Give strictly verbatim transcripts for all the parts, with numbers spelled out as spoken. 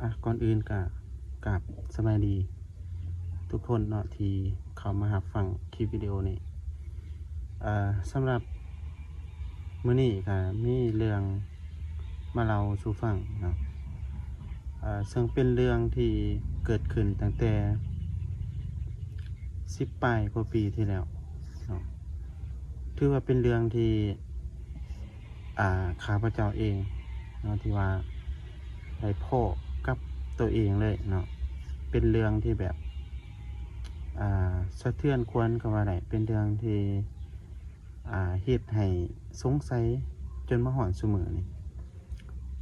อ่ะ ก่อนอื่นก็กราบสบายดีทุกคนเนาะ ที่เข้ามารับฟังคลิปวิดีโอนี้ เอ่อ สำหรับมื้อนี้ก็มีเรื่องมาเล่าสู่ฟังเนาะ เอ่อ ซึ่งเป็นเรื่องที่เกิดขึ้นตั้งแต่สิบปลายกว่าปีที่แล้วเนาะ ถือว่าเป็นเรื่องที่ อ่า ข้าพเจ้าเองเนาะ ที่ว่าได้พ้อกับตัวเองเลยเนาะ เป็นเรื่องที่แบบ อ่า สะเทือนขวัญก็ว่าได้ เป็นเรื่องที่ อ่า เฮ็ดให้สงสัยจนมาฮอดซุมื้อนี้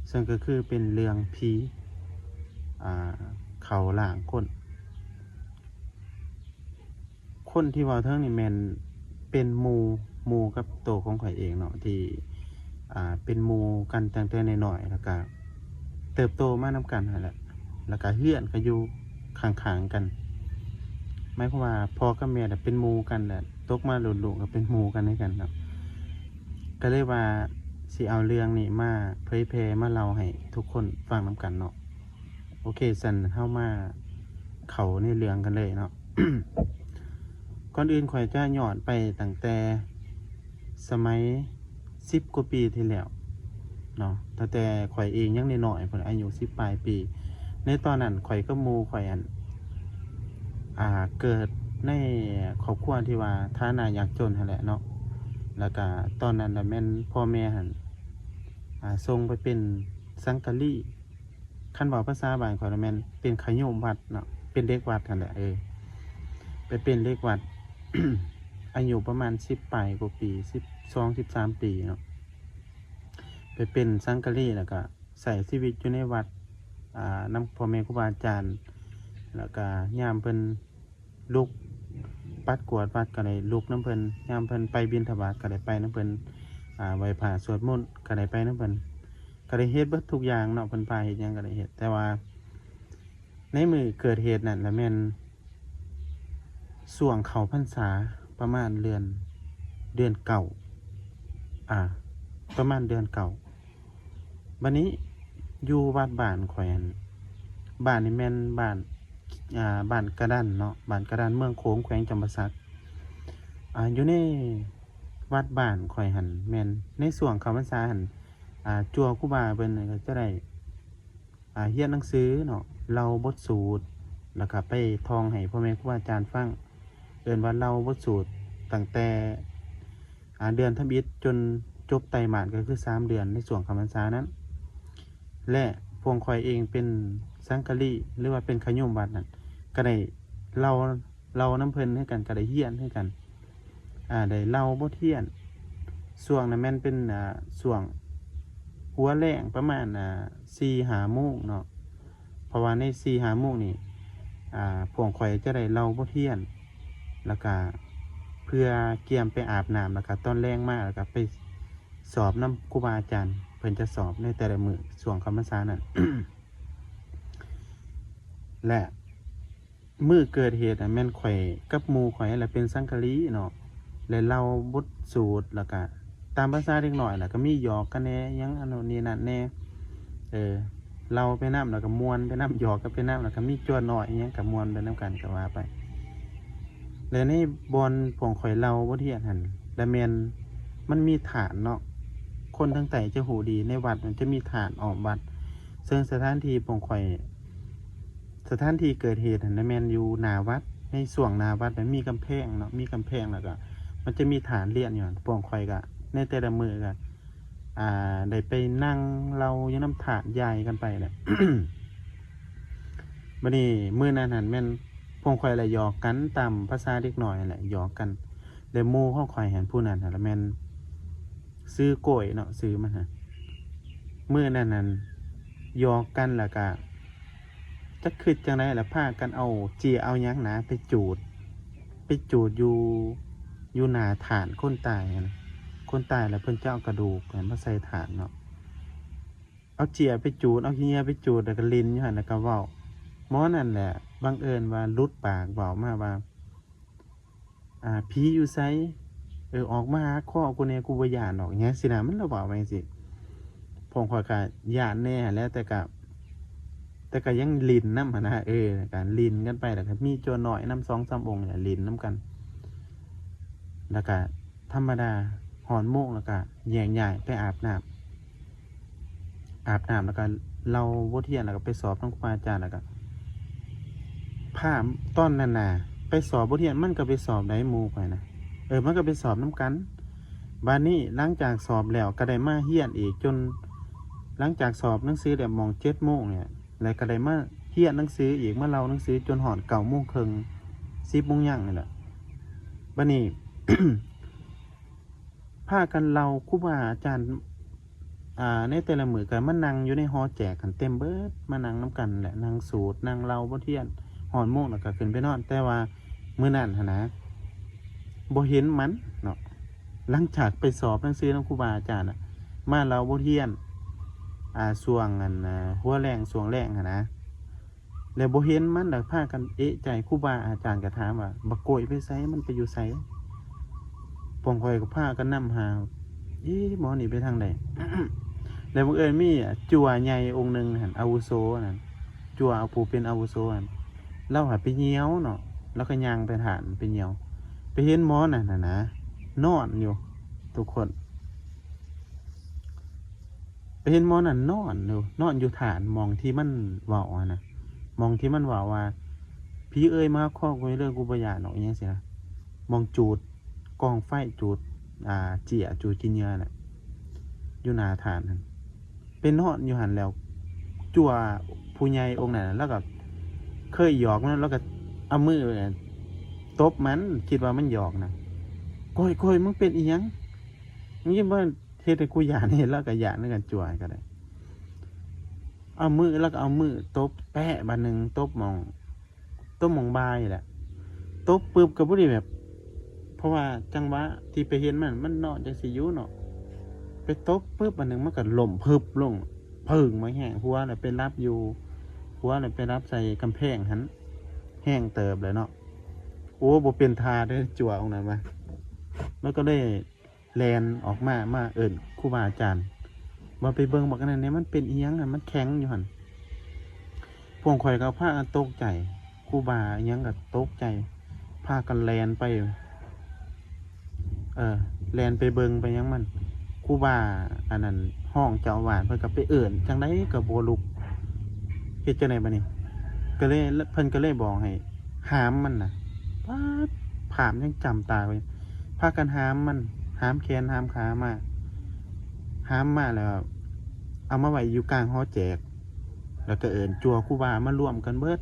ซึ่งก็คือเป็นเรื่องผี อ่า เข้าร่างคน คนที่เว้าถึงนี่แม่นเป็นหมู่ หมู่กับโตของข้อยเองเนาะ ที่ อ่า เป็นหมู่กันตั้งแต่น้อยๆ แล้วก็เติบโตมานำกันหั้นแหละ แล้วก็เฮือนก็อยู่ข้างๆ กัน หมายความว่าพ่อกับแม่น่ะเป็นหมู่กันแหละ ตกมารุ่นลูกก็เป็นหมู่กันคือกันเนาะ ก็เลยว่าสิเอาเรื่องนี้มาเผยแพร่มาเล่าให้ทุกคนฟังนำกันเนาะ โอเค ซั้นเฮามาเข้าในเรื่องกันเลยเนาะ ก่อนอื่นข้อยจะย้อนไปตั้งแต่สมัยสิบกว่าปีที่แล้วเนาะ ตั้งแต่ข้อยเองยังน้อยๆ พุ้น อายุสิบปลายปี ในตอนนั้นข้อยกับหมู่ข้อยอัน อ่า เกิดในครอบครัวที่ว่าฐานะยากจนหั้นแหละเนาะ แล้วก็ตอนนั้นน่ะแม่นพ่อแม่หั้น อ่า ส่งไปเป็นสังกะรี คันเว้าภาษาบ้านข้อยน่ะแม่นเป็นขะโยมวัดเนาะ เป็นเด็กวัดหั้นแหละ เออ ไปเป็นเด็กวัด อายุประมาณสิบปลายกว่าปี สิบสอง สิบสามปีเนาะ ไปเป็นสังกะรี แล้วก็ใช้ชีวิตอยู่ในวัด อ่า นำพ่อแม่ครูบาอาจารย์ แล้วก็ยามเพิ่นลุกปัดกวาดวัดก็ได้ลุกนำเพิ่น ยามเพิ่นไปบิณฑบาตก็ได้ไปนำเพิ่น อ่า ไหว้พระสวดมนต์ก็ได้ไปนำเพิ่น ก็ได้เฮ็ดเบิดทุกอย่างเนาะ เพิ่นพาเฮ็ดหยังก็ได้เฮ็ด แต่ว่าในมื้อเกิดเหตุนั่นล่ะแม่นช่วงเข้าพรรษา ประมาณเดือน เดือนเก้า อ่า ประมาณเดือนเก้า บัดนี้อยู่วัดบ้านข้อยหั้น บ้านนี่แม่นบ้าน อ่า บ้านกระดันเนาะ บ้านกระดัน เมืองโขง แขวงจำปาสัก อ่า อยู่ในวัดบ้านข้อยหั้น แม่นในช่วงเข้าพรรษาหั้น อ่า จั่วครูบาเพิ่นก็จะได้ อ่า เรียนหนังสือเนาะ เล่าบทสูตร แล้วก็ไปท่องให้พ่อแม่ครูบาอาจารย์ฟัง เอิ้นว่าเล่าบทสูตรตั้งแต่ อ่า เดือนทำอิฐจนจบไตรมาส ก็คือสามเดือนในช่วงเข้าพรรษานั้น และพวกข้อยเองเป็นสังกะรี หรือว่าเป็นขะโยมวัดนั่น ก็ได้เล่า เล่านำเพิ่นคือกัน ก็ได้เรียนคือกัน อ่า ได้เล่าบทเรียน ช่วงนั้นแม่นเป็น อ่า ช่วงหัวแลงประมาณ อ่า สี่ห้าโมงเนาะ เพราะว่าในสี่ห้าโมงนี่ อ่า พวกข้อยจะได้เล่าบทเรียน แล้วก็เพื่อเกียมไปอาบน้ำ แล้วก็ตอนแลงมา แล้วก็ไปสอบนำครูบาอาจารย์ เพิ่นจะสอบในแต่ละมื้อช่วงเข้าพรรษานั้น และมื้อเกิดเหตุน่ะแม่นข้อยกับหมู่ข้อยนั่นแหละเป็นสังกะรีเนาะ และเล่าบทสูตร แล้วก็ตามภาษาเด็กน้อยล่ะ ก็มีหยอกกันแหน่ หยังอันโน้นนี่นั่นแหน่ เออ เล่าไปนำ แล้วก็ม่วนไปนำ หยอกกันไปนำ แล้วก็มีจั่วน้อยอิหยังก็ม่วนไปนำกัน ก็ว่าไป และในบ่อนพวกข้อยเล่าบทเรียนหั้น และแม่นมันมีฐานเนาะ คนทางใต้จะฮู้ดี ในวัดมันจะมีฐานอ้อมวัด ซึ่งสถานที่พวกข้อย สถานที่เกิดเหตุหั้นนะแม่นอยู่หน้าวัด ในช่วงหน้าวัดมันมีกำแพงเนาะ มีกำแพง แล้วก็มันจะมีฐานเรียนอยู่หั้น พวกข้อยก็ในแต่ละมื้อก็ อ่า ได้ไปนั่งเล่าอยู่นำฐานใหญ่กันไปแหละ บัดนี้มื้อนั้นหั้นแม่นพวกข้อยละหยอกกันตามภาษาเด็กน้อยหั้นแหละ หยอกกัน และหมู่ของข้อยหั้นผู้นั้นหั้นละแม่นชื่อโก้ยเนาะ ชื่อมันหั้น มื้อนั้นหั้นหยอกกันแล้วก็ จักคิดจั่งใดล่ะ พากันเอาเจียเอาหยังนะไปจูด ไปจูดอยู่ อยู่หน้าฐานคนตายหั้นนะ คนตายแล้วเพิ่นจะเอากระดูกหั้นมาใส่ฐานเนาะ เอาเจียไปจูด เอาขี้เหงื่อไปจูด แล้วก็เล่นอยู่หั้น แล้วก็เว้า หมอนั่นแหละ บังเอิญว่าหลุดปากเว้ามาว่า อ่า ผีอยู่ไส เออ ออกมาหาคอกูแหน่ กูบ่ย้านดอก หยังซี้นะ มันละเว้าไปจั่งซี้ พวกข้อยก็ย้านแหน่หั้นแหละ แต่ก็ แต่ก็ยังหลิ้นนำหั้นนะ เออ ก็หลิ้นกันไป แล้วก็มีจั่วน้อยนำสองสามองค์นี่ล่ะ หลิ้นนำกัน แล้วก็ธรรมดา ฮอดโมงแล้วก็แยกย้ายไปอาบน้ำ อาบน้ำแล้วก็เล่าบทเรียน แล้วก็ไปสอบนำครูบาอาจารย์ แล้วก็ พา ตอนนั้นน่ะ ไปสอบบทเรียน มันก็ไปสอบได้หมู่ข้อยนะ เออ มันก็ไปสอบนำกัน บาดนี้หลังจากสอบแล้วก็ได้มาเรียนอีก จน หลังจากสอบหนังสือแล้วหม่องเจ็ดโมงเนี่ย แล้วก็ได้มาเรียนหนังสืออีก มาเล่าหนังสือจนฮอดเก้าโมงครึ่ง สิบโมงแลงนี่แหละ บาดนี้ พากันเล่าครูบาอาจารย์ อ่า ในแต่ละมื้อก็มานั่งอยู่ในหอแจกหั้นเต็มเบิด มานั่งนำกันแหละ นั่งสูตร นั่งเล่าบทเรียน ฮอดโมงแล้วก็ขึ้นไปนอน แต่ว่ามื้อนั้นหั้นนะ บ่เห็นมันเนาะ หลังจากไปสอบหนังสือนำครูบาอาจารย์น่ะ มาเล่าบทเรียน อ่า ช่วงอัน อ่า หัวแลง ช่วงแลงหั้นนะ แล้วบ่เห็นมัน แล้วพากันเอะใจ ครูบาอาจารย์ก็ถามว่า "บักโกยไปไส มันไปอยู่ไส" พวกข้อยก็พากันนำหา "เอ๊ะ หมอนี่ไปทางใด" แล้วบังเอิญมีจั่วใหญ่องค์หนึ่งหั่น อาวุโสนั่น จั่วผู้เป็นอาวุโสหั่น ลาวหาไปเหี่ยวเนาะ ลาวก็ย่างไปถานไปเหี่ยว ไปเห็นหมอนั่นน่ะนะ นอนอยู่ ทุกคน ไปเห็นหมอนั่นนอนอยู่ นอนอยู่ถานหม่องที่มันเว้าหั้นนะ หม่องที่มันเว้าว่า "ผีเอ้ย มาคอกูเด้อ กูบ่ย้านดอก" อิหยังซี้นะ หม่องจูดกองไฟ จูด อ่า เจีย จูดขี้เหงื่อน่ะ อยู่หน้าถานหั้น ไปนอนอยู่หั้นแล้ว จั่วผู้ใหญ่องค์นั้นน่ะ แล้วก็เคยหยอกมัน แล้วก็เอามือตบมัน คิดว่ามันหยอกนะ "โกย โกย มึงเป็นอิหยัง มึงยังบ่เฮ็ดให้กูย้าน" เห็นแล้วก็ย้านคือกัน จั่วก็ได้ เอามือ แล้วก็เอามือตบแปะบาดหนึ่ง ตบหม่อง ตบหม่องบ่านี่แหละ ตบปึ๊บก็บ่ได้แบบ เพราะว่าจังหวะที่ไปเห็นมัน มันนอนจั่งซี้อยู่เนาะ ไปตบปึ๊บบาดหนึ่งมันก็ล้มพึบลง ผึ้งมาแฮง หัวน่ะไปหลับอยู่ หัวน่ะไปหลับใส่กำแพงหั้น แฮงเติบเลยเนาะ โอ้ บ่เป็นท่าเด้อ จั่วองค์นั้นว่า มันก็เลยแล่นออกมา มาเอิ้นครูบาอาจารย์ ว่า "ไปเบิ่งบักอันนั้นแหน่ มันเป็นอิหยังหั่น มันแข็งอยู่หั่น" พวกข้อยก็พากันตกใจ ครูบาอิหยังก็ตกใจ พากันแล่นไป เออ แล่นไปเบิ่งไปหยังมัน ครูบาอันนั้น รองเจ้าอาวาสเพิ่นก็ไปเอิ้นจั่งใดก็บ่ลุก เฮ็ดจั่งใดบาดนี้ ก็เลย เพิ่นก็เลยบอกให้หามมันน่ะ ป๊าด ภาพยังจำตาไว้ พากันหามมัน หามแขนหามขามา หามมาแล้ว เอามาไว้อยู่กลางหอแจก แล้วก็เอิ้นจั่วครูบามารวมกันเบิด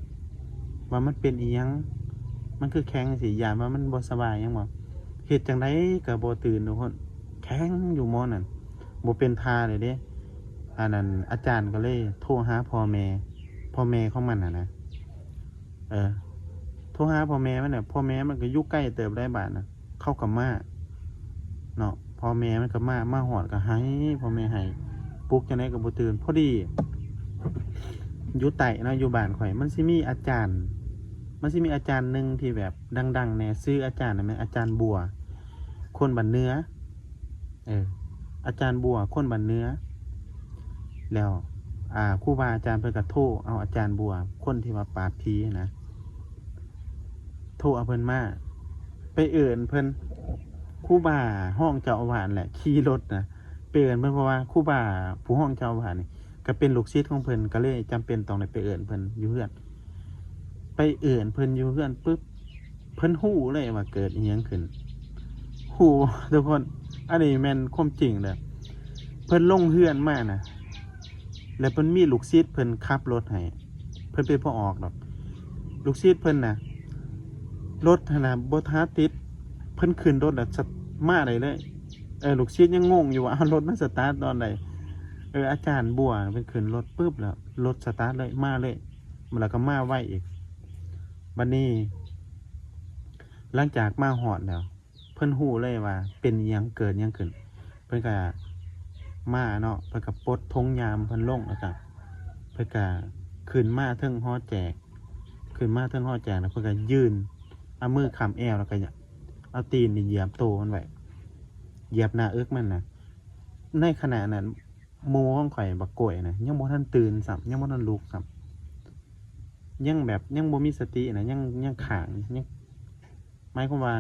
ว่ามันเป็นอิหยัง มันคือแข็งจั่งซี้ ย้านว่ามันบ่สบายหยังบ่ เฮ็ดจั่งใดก็บ่ตื่นทุกคน แข็งอยู่หมอนั่น บ่เป็นท่าเลยเด้ อันนั้นอาจารย์ก็เลยโทรหาพ่อแม่ พ่อแม่ของมันน่ะนะ เออ โทรหาพ่อแม่มันน่ะ พ่อแม่มันก็อยู่ไกลเติบได้ บาดน่ะ เขาก็มาเนาะ พ่อแม่มันก็มา มาฮอดก็ไห้ พ่อแม่ไห้ ปลุกจั่งใดก็บ่ตื่น พอดี อยู่ใต้เนาะ อยู่บ้านข้อย มันสิมีอาจารย์ มันสิมีอาจารย์หนึ่งที่แบบดังๆแหน่ ชื่ออาจารย์น่ะแม่นอาจารย์บัว คนบ้านเหนือ เออ อาจารย์บัว คนบ้านเหนือ แล้ว อ่า ครูบาอาจารย์เพิ่นก็โทรเอาอาจารย์บัว คนที่ว่าปราบผีนะ โทรเอาเพิ่นมา ไปเอิ้นเพิ่น ครูบารองเจ้าอาวาสแหละ ขี่รถนะ ไปเอิ้นเพิ่น เพราะว่าครูบาผู้รองเจ้าอาวาสนี่ ก็เป็นลูกศิษย์ของเพิ่น ก็เลยจำเป็นต้องได้ไปเอิ้นเพิ่นอยู่เฮือน ไปเอิ้นเพิ่นอยู่เฮือนปึ๊บ เพิ่นฮู้เลยว่าเกิดอิหยังขึ้น ฮู้ ทุกคน อันนี้แม่นความจริงเด้อ เพิ่นลงเฮือนมานะ แล้วเพิ่นมีลูกศิษย์เพิ่นขับรถให้ เพิ่นเป็นพ่อออกดอก ลูกศิษย์เพิ่นน่ะ รถหั้นน่ะ บ่ทันติด เพิ่นขึ้นรถแล้วสะ มาได้เลย เออ ลูกศิษย์ยังงงอยู่ว่า อ้าว รถมันสตาร์ทตอนใด เออ อาจารย์บัวเพิ่นขึ้นรถปึ๊บแล้ว รถสตาร์ทเลย มาเลย แล้วก็มาไวอีก บัดนี้ หลังจากมาฮอดแล้ว เพิ่นฮู้เลยว่าเป็นอิหยัง เกิดอิหยังขึ้น เพิ่นก็มาเนาะ เพิ่นก็ปลดถุงยามเพิ่นลง แล้วก็ เพิ่นก็ขึ้นมาเทิงหอแจก ขึ้นมาเทิงหอแจก แล้วเพิ่นก็ยื่น เอามือค้ำแอว แล้วก็เอาตีนนี่เหยียบโตมันไว้ เหยียบหน้าอกมันนะ ในขณะนั้น หมู่ของข้อยบักโก้ยนะ ยังบ่ทันตื่นซ้ำ ยังบ่ทันลุกซ้ำ ยังแบบยังบ่มีสตินะ ยัง ยังค้าง ยัง หมายความว่า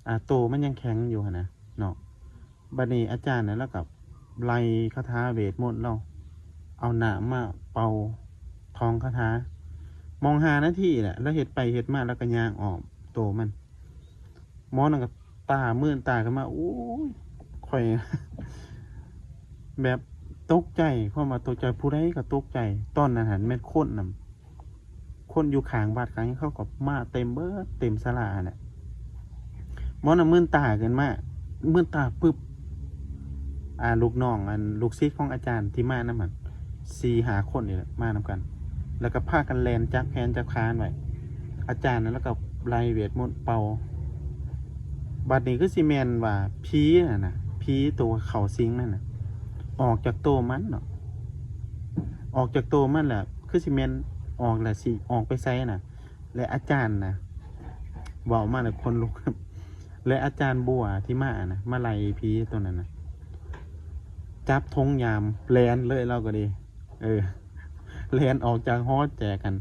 อ่า โตมันยังแข็งอยู่หั้นนะเนาะ บัดนี้อาจารย์น่ะ ลาวก็ไล่คาถาเวทมนต์ ลาวเอาน้ำมาเป่าท่องคาถา หม่องห้านาทีแหละ ลาวเฮ็ดไปเฮ็ดมา ลาวก็ย่างอ้อมโตมัน หมอนั่นก็ตามื่นตาขึ้นมา โอ้ย ข่อย แบบตกใจ ความว่าตกใจ ผู้ใดก็ตกใจ ตอนนั้นหั้นแม่นคนน่ะ คนอยู่ข้างวัดข้างหยังเขาก็มาเต็มเบิด เต็มศาลาหั้นแหละ หมอนั่นมื่นตาขึ้นมา มื่นตาปึ๊บ อ่า ลูกน้อง อัน ลูกศิษย์ของอาจารย์ที่มานำหั้น สี่ห้าคนนี่แหละ มานำกัน แล้วก็พากันแล่นจับแขนจับขาไว้ อาจารย์นั่นลาวก็ไล่เวทมนต์เป่า บัดนี้คือสิแม่นว่าผีนั่นน่ะ ผีตัวเข้าสิงนั่นน่ะ ออกจากโตมันเนาะ ออกจากโตมันแหละ คือสิแม่นออกแหละ สิออกไปไสน่ะ และอาจารย์น่ะ เว้ามาแล้วขนลุก และอาจารย์บัวที่มาน่ะ มาไล่ผีตัวนั้นน่ะ จับธงยามแล่นเลย ลาวก็ดี เออ แล่นออกจากหอแจกหั้น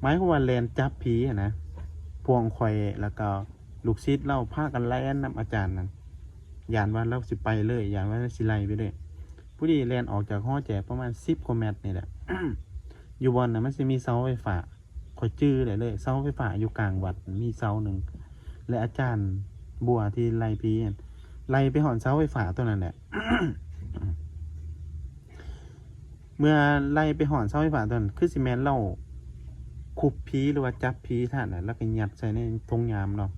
หมายความว่าแล่นจับผีหั้นนะ พวกข่อย แล้วก็ลูกศิษย์ลาวพากันแล่นนำอาจารย์นั่น ย้านว่าลาวสิไปเลย ย้านว่าลาวสิไล่ไปเลย ผู้ดีแล่นออกจากหอแจกประมาณสิบกว่าเมตรนี่แหละ อยู่บ่อนน่ะมันสิมีเสาไฟฟ้า ข่อยจื่อได้เลย เสาไฟฟ้าอยู่กลางวัดมีเสาหนึ่ง และอาจารย์บัวที่ไล่ผีนั่น ไล่ไปฮอดเสาไฟฟ้าตัวนั้นแหละ เมื่อไล่ไปฮอดเสาไฟฟ้าตัวนั้น คือสิแม่นลาวคุบผีหรือว่าจับผีทันน่ะ แล้วก็ยัดใส่ในธงยามเนาะ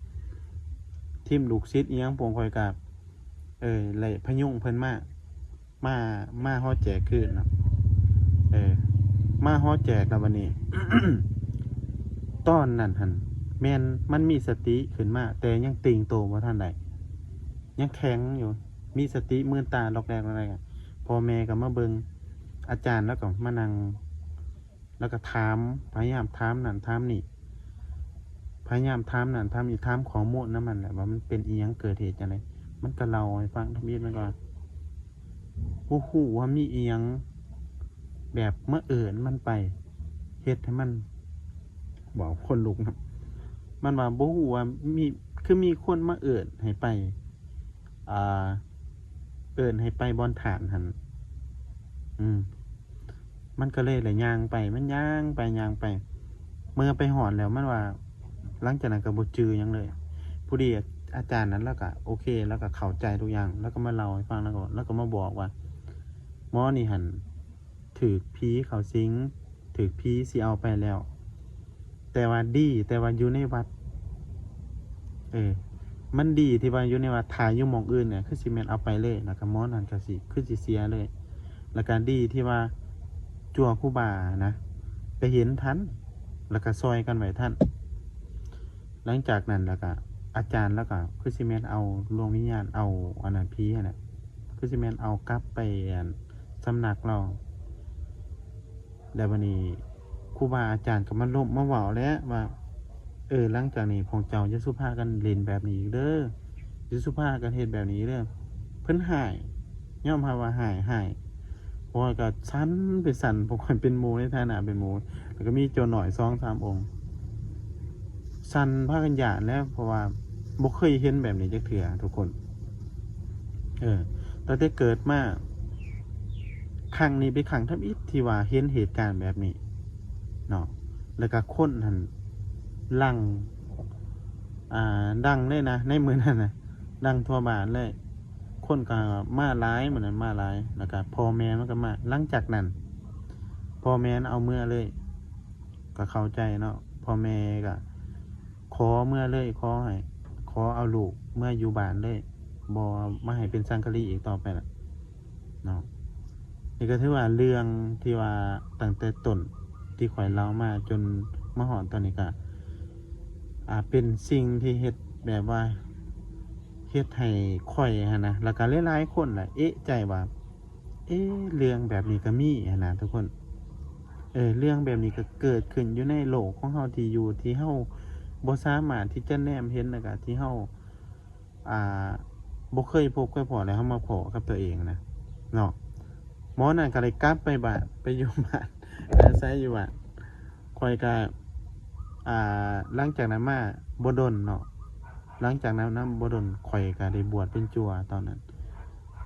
ทีมลูกศิษย์อีหยังพวกข่อยก็ เออ ไล่พยุงเพิ่นมา มา มาหอแจกคืนเนาะ เออ มาหอแจกแล้วบัดนี้ ตอนนั้นหั้น แม่นมันมีสติขึ้นมา แต่ยังติงโตบ่ทันได้ ยังแข็งอยู่ มีสติมืนตาหลอกแหลกหลอกแหลกอะ พ่อแม่ก็มาเบิ่ง อาจารย์ลาวก็มานั่ง แล้วก็ถาม พยายามถามนั่นถามนี่ พยายามถามนั่นถามนี่ ถามข้อมูลนำมันแหละ ว่ามันเป็นอิหยัง เกิดเหตุจั่งใด มันก็เล่าให้ฟัง ทำอิดมันก็ว่า บ่ฮู้ว่ามีอิหยังแบบมาเอิ้นมันไป เฮ็ดให้มัน เว้าขนลุกนะ มันว่าบ่ฮู้ว่ามี คือมีคนมาเอิ้นให้ไป อ่า เอิ้นให้ไปบ่อนธาตุหั้น อืม มันก็เลยละย่างไป มันย่างไปย่างไป เมื่อไปฮอดแล้วมันว่า หลังจากนั้นก็บ่จื่อหยังเลย ผู้ดีอาจารย์นั้นลาวก็โอเค ลาวก็เข้าใจทุกอย่าง ลาวก็มาเล่าให้ฟัง ลาวก็ ลาวก็มาบอกว่า หมอนี่หั้น ถืกผีเข้าสิง ถืกผีสิเอาไปแล้ว แต่ว่าดี แต่ว่าอยู่ในวัด เออ มันดีที่ว่าอยู่ในวัด ถ้าอยู่หม่องอื่นเนี่ย คือสิแม่นเอาไปเลย แล้วก็หมอนั่นก็สิ คือสิเสียเลย แล้วก็ดีที่ว่าจั่วครูบานะ ไปเห็นทัน แล้วก็ซ่อยกันไว้ทัน หลังจากนั้นแล้วก็อาจารย์ลาวก็คือสิแม่นเอาดวงวิญญาณ เอาอันนั้นผีหั้นน่ะ คือสิแม่นเอากลับไปอันสำนักลาว แล้วบัดนี้ครูบาอาจารย์ก็มาลบมาเว้าแล้วว่า เออ หลังจากนี้พวกเจ้าอย่าสุพากันเล่นแบบนี้อีกเด้อ อย่าสุพากันเฮ็ดแบบนี้อีกเด้อ เพิ่นฮ้าย ยอมรับว่าฮ้าย ฮ้าย พวกข้อยก็สั่นเป็นสั่น พวกข้อยเป็นหมู่ ในฐานะเป็นหมู่ แล้วก็มีโจรน้อยสองสามองค์ สั่นพากันย้านแล้ว เพราะว่าบ่เคยเห็นแบบนี้จักเทื่อทุกคน เออ ตั้งแต่เกิดมา ครั้งนี้เป็นครั้งทำอิดที่ว่าเห็นเหตุการณ์แบบนี้เนาะ แล้วก็คนหั้นหลั่ง อ่า ดังเลยนะ ในมื้อนั้นน่ะ ดังทั่วบ้านเลย คนก็มาหลาย มื้อนั้นมาหลาย แล้วก็พ่อแม่มันก็มา หลังจากนั้น พ่อแม่เอาเมือเลย ก็เข้าใจเนาะ พ่อแม่ก็ขอเมือเลย ขอให้ ขอเอาลูกเมืออยู่บ้านเลย บ่มาให้เป็นสังกะรีอีกต่อไปละเนาะ นี่ก็ถือว่าเรื่องที่ว่าตั้งแต่ต้นที่ข้อยเล่ามาจนมาฮอดตอนนี้ก็ อ่า เป็นสิ่งที่เฮ็ดแบบว่า เฮ็ดให้ข้อยหั้นนะ แล้วก็หลายๆคนน่ะ เอะใจว่า เอ๊ะ เรื่องแบบนี้ก็มีหั้นนะทุกคน เออ เรื่องแบบนี้ก็เกิดขึ้นอยู่ในโลกของเฮาที่อยู่ ที่เฮาบ่สามารถที่จะแนมเห็น แล้วก็ที่เฮา อ่า บ่เคยพบเคยพ้อ แล้วเฮามาพ้อกับตัวเองนะ เนาะ หมอนั่นก็เลยกลับไปบ้าน ไปอยู่บ้าน อาศัยอยู่บ้าน ข้อยก็ อ่า หลังจากนั้นมาบ่ดนเนาะ หลังจากนั้นนะบ่ดน ข้อยก็ได้บวชเป็นจั่วตอนนั้น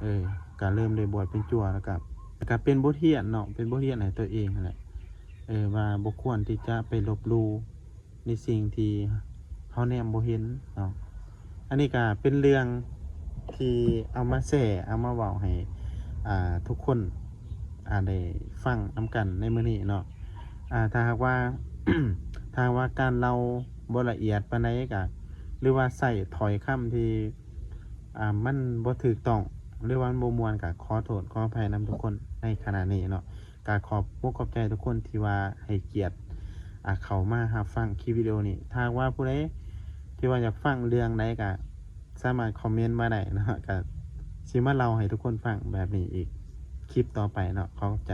เออ ก็เริ่มได้บวชเป็นจั่ว แล้วก็ แล้วก็เป็นบทเรียนเนาะ เป็นบทเรียนให้ตัวเองนั่นแหละ เออ ว่าบ่ควรที่จะไปลบหลู่ในสิ่งที่เฮาแนมบ่เห็นเนาะ อันนี้ก็เป็นเรื่องที่เอามาแชร์ เอามาเว้าให้ อ่า ทุกคน อ่า ได้ฟังนำกันในมื้อนี้เนาะ อ่า ถ้าหากว่า ถ้าหากว่าการเล่าบ่ละเอียดปานใดก็ หรือว่าใช้ถ้อยคำที่ อ่า มันบ่ถูกต้อง หรือว่ามันบ่ม่วนก็ขอโทษขออภัยนำทุกคนในขณะนี้เนาะ ก็ขอบอกขอบใจทุกคนที่ว่าให้เกียรติ อ่า เข้ามารับฟังคลิปวิดีโอนี้ ถ้าหากว่าผู้ใดที่ว่าอยากฟังเรื่องใดก็สามารถคอมเมนต์มาได้เนาะ ก็สิมาเล่าให้ทุกคนฟังแบบนี้อีกคลิปต่อไปเนาะ ขอบใจ